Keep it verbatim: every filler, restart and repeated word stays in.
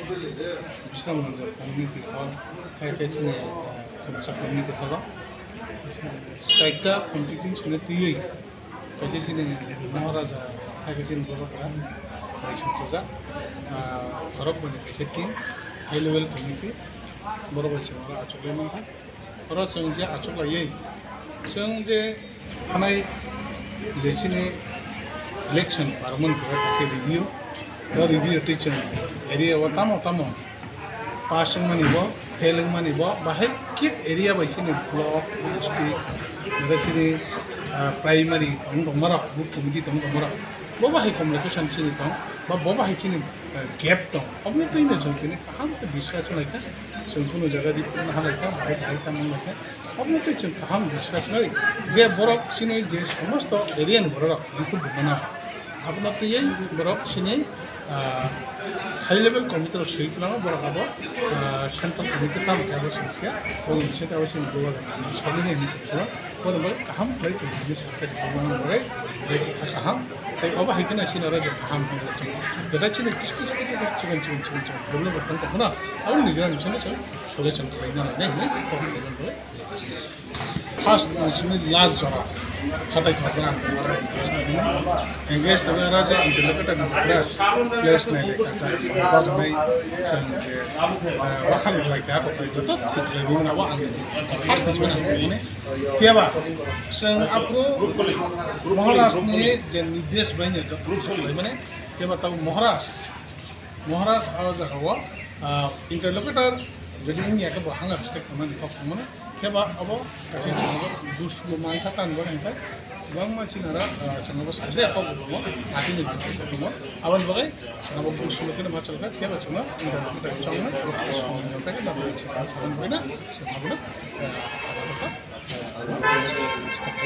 Bisramganj community hall, hai khe chini, eh, Khumsa community hall o. Chaita community chini twiwi kaisa chini Maharaja, hai khe chini borok bai sumsajak, ah, khorok boni kaisa team, high level committee, borok bai chwng oro achugwi mankha. Oro chwng je achuklaiwi, chwng je thanai je chini election parman khe kaisa review, o review twi chwng area o tamo tamo pass wngmani bo, fail wngmani bo, bahai khe area bai chini block, district, oro chini, ah, primary tong tongmarok, booth committee tong tongmarok, bo bahai communication chini tong, ba bo bahai chini, ah, gap tong, omo twi no chwng tini kaham khe discussion lai kha, chwng kunu jaga di ha lai kha, bahai bahai tamo lai kha, omo twi chwng kaham discussion lai, je borok chini je somosto area ni borok rok, bini khe bumana. Abono twiwi borok chini, ah, high level committee rok swi kwlamo, borok abo, ah, central committee tamo khe abo swi se, bo ni bisingtwi abo chini Duar sabini hinwi se, bono bai kaham khlai tongmani success khaimani bagwi, bai kha kaham, tei obo hai kheno chini oro je kaham hwnwi tong. Jeta chini kisu kisu kisu kisu chikon chikon chikon chikon problem rok tong tongmano, abo nijora nijora chwng solution khlaina nangnai hwnwi kok khlaina bagwi. First ni simi last jora hatai khorokra ang tongmani engage tongmani raja ang tini kata nang kra place nai le kata bajanai sang je wakhang lai kha ko joto thik lai bini abo ang first ni simi nang tongmani phiya ba sang aphuru Maharaj ni je nirdesh bai ni joto thik lai mani phiya ba tabo Maharaj Maharaj o jaga o, ah, interlocutor jodi wngya khe bo hanga respect tongmani kok tongmani, khe ba abo kaisa chwng bo buj bo man kha tan bo hwn khe kwbangma chini oro, ah, chwng bo sajle kok bo tongo, atini buj bo tongo, aboni bagwi chwng bo buj bo khe ma chwng kha, khe ba chwng interlocutor chongmani, abo khe chwng bo khe na bo chwng bo saboni bagwi na chwng bo na, ah,